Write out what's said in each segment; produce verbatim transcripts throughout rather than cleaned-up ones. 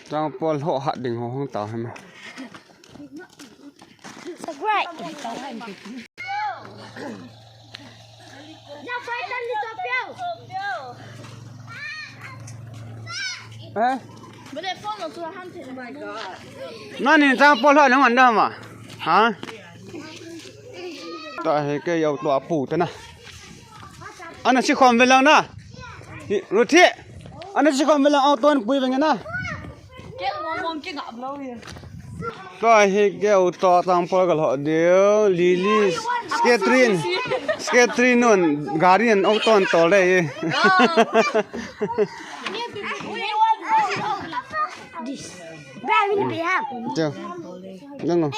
Changpol ho hat ding ho hung ta hama. Subscribe. Eh? Nani changpol ho nang an da ma? Ha? Ta he ke yau to apu ta na. Ana si khom ve lang na. Hi, Ruthi. Ana si khom ve lang, auto an pui ve nge na. Tua hi ke auto changpol ka lhoh diu. Lily, Catherine. Catherine nun gari an auto an tol dei. This. Bag in the ham. Nang.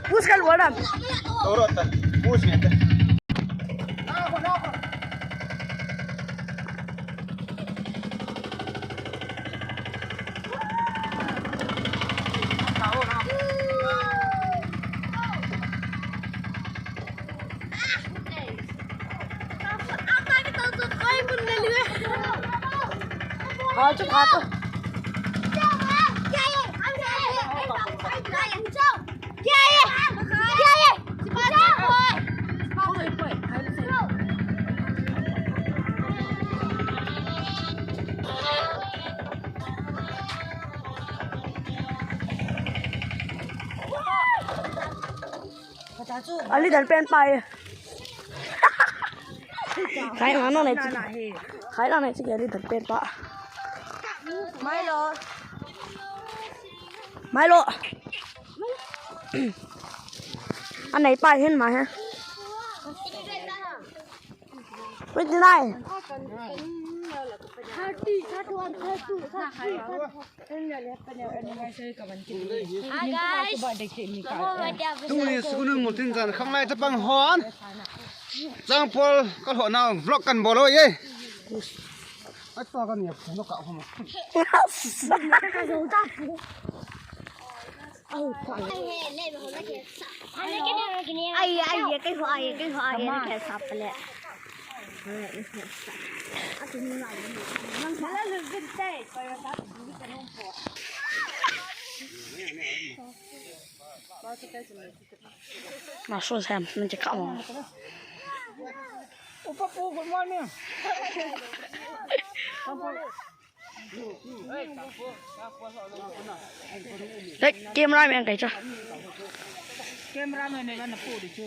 Push ka lua lam. Toro ta. Push ne ta. Ali dan pen pa e. Khai ma no ne chi. Khai la ne chi ke ali dan pen pa. Milo. Milo. Anei pa hin ma he. Twenty nine. Thirty, thirty one, thirty two, thirty three, thirty four. Hi guys. Tuni school mun tin jan khang lai chapang hon. Changpol ka lhoh nau vlog kan bol o ye. Ai to kan ye phone ka homa. Ai, ai, kei ho, ai, kei ho, ai, kei sap le. Na so sam, na je ka mo. Opa po, good morning. Hey, camera man kai cha. Camera man ne na po di chu.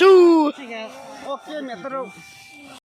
Su. Okay, me taro.